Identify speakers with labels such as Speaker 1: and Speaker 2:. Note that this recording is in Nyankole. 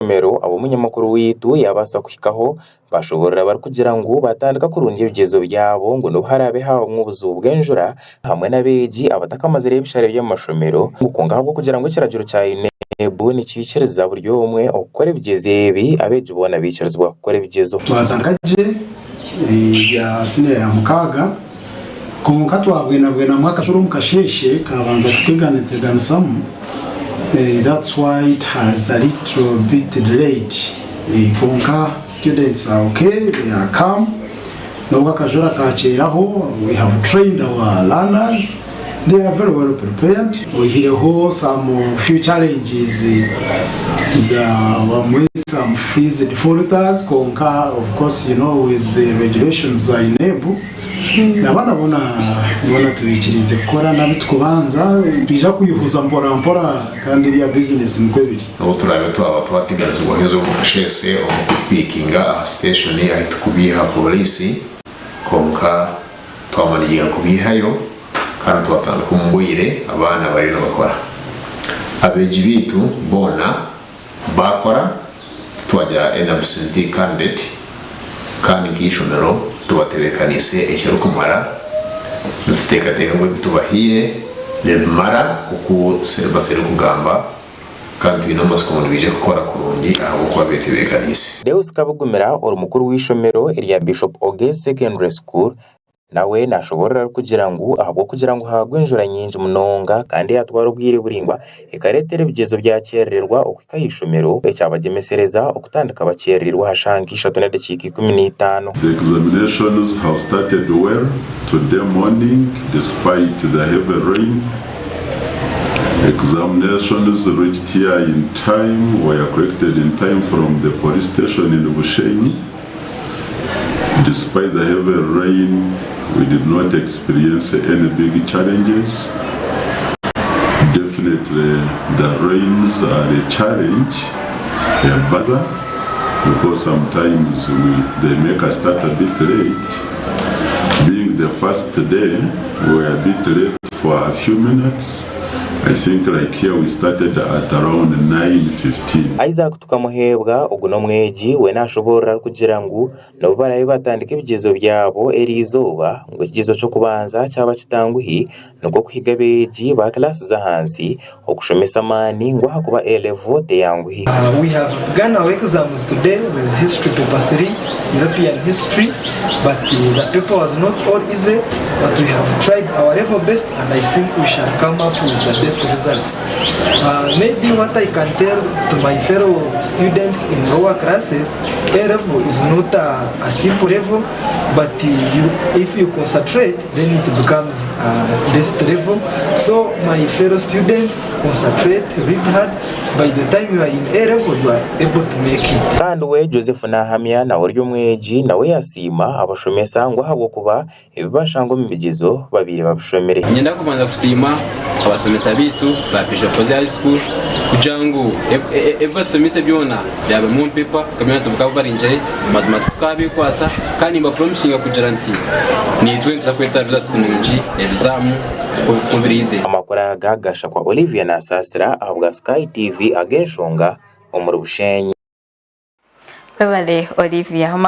Speaker 1: Ishomero abu omunyamakuru waitu yaabaasa kuhikaho baashoboorora barikugira ngu baatandika kurungi ebigyezo byabo ngu n'obu haraabe haabamu obuzibu bw'enjura hamwe n'abeegi abatakamazire ebishare by'amashomero ngu kwonka ahabw'okugira ngu ekiragiro kya UNEB nikiikiriza buri omwe okukora ebigyezo ebi, abeegi boona baikirizibwa kukora ebigyezo.
Speaker 2: Twatandika gye ebya siniya ya mukaaga kwonka twabwenabwenamu akajura omu kasheeshe kabanza kuteganeteganisamu. That's why it has a little bit delayed kwonka students are okay, they are calm nobwo akajura kakyeraho we have trained our learners they are very well prepared oihireho some few challenges za bamwe some fees defaulters kwonka of course you know with the regulations za UNEB Abaana boona boona tubaikiriize kukora n'abu tukubanza nitwija kwihuza mpora mpora kandi ebya bizinesi nikwo biri.
Speaker 3: N'obu turaabe twaba twateganisibwaho eizooba omu kasheese omu kupiikinga aha siteeshoni ahu turikubiiha pooriisi, kwonka twamaniginga kubiihayo kandi twatandika omu bwire abaana bariyo nibakora. Abeegi baitu boona baakora, titwagira any absentee candidate kandi nk'eishomero tubatebeekaniise ekirikumara. Nituteekateeka ngu ebi tubahaire nibimara nk'oku syllabus erikugamba kandi twine amatsiko ngu nibaija kukora kurungi ahabw'okuba beetebeekaniise.
Speaker 1: Deus Kabugumira ori mukuru w'eishomero erya Bishop Ogezi Secondary School Nawe naashoboorora arikugira ngu ahabw'okugira ngu haagwa enjura nyingi munonga kandi yaatwara obwire buraingwa, ekareetera ebigyezo byakyerererwa okuhika aha ishomero, ekyabagyemesereza okutandika bakyerereirwe aha shaaha nka ishatu n'edakiika 15.
Speaker 4: The examinations have started well today morning despite the heavy rain. Examinations reached here in time, were collected in time from the police station in Bushenyi. Despite the heavy rain, we did not experience any big challenges. Definitely the rains are a challenge, a bother, because sometimes we, they make us start a bit late. Being the first day, we were a bit late for a few minutes. I think like here we started at around 9:15.
Speaker 1: Isaac Tukamuheebwa ogu n'omwegi we naashoboorora arikugira ngu n'obu baraabe baatandika ebigyezo byabo eriizooba ngu ekigyezo ky'okubanza kyaba kitanguhi nikwo kuhiga abeegi ba kilaasi z'ahansi okushomesa amaani ngu ahakuba A-level teyanguhi.
Speaker 5: We have begun our exams today with history paper 3, European history, but the paper was not all easy, but we have tried our level best and I think we shall come up with the best results. Maybe what I can tell to my fellow students in lower classes, A level is not a, a simple level, but you, if you concentrate, then it becomes a best level. So my fellow students, concentrate, read hard. By the time you are in A level, you are able to make it.
Speaker 1: Kandi we Joseph Nahamya nawe ori omwegi nawe yasiima abashomesa ngu ahabw'okuba Ebi bashanga omu bigyezo babaire babishomire.
Speaker 6: Niinyenda kubanza kusiima abashomesa baitu ba Bishop Hosea High School kugira ngu ebi batusomeise byona byaba omu pepa byona tubikaba baringire mazima titukabekwasa kandi nimbapromisinga kugira nti naitwe nituza kweta results nungi ebizaamu ku biriize.
Speaker 1: Amakuru aga gashakwa Olivia Nasasira ahabwa Sky TV ag'enshonga omuri Bushenyi.
Speaker 7: Webale Olivia.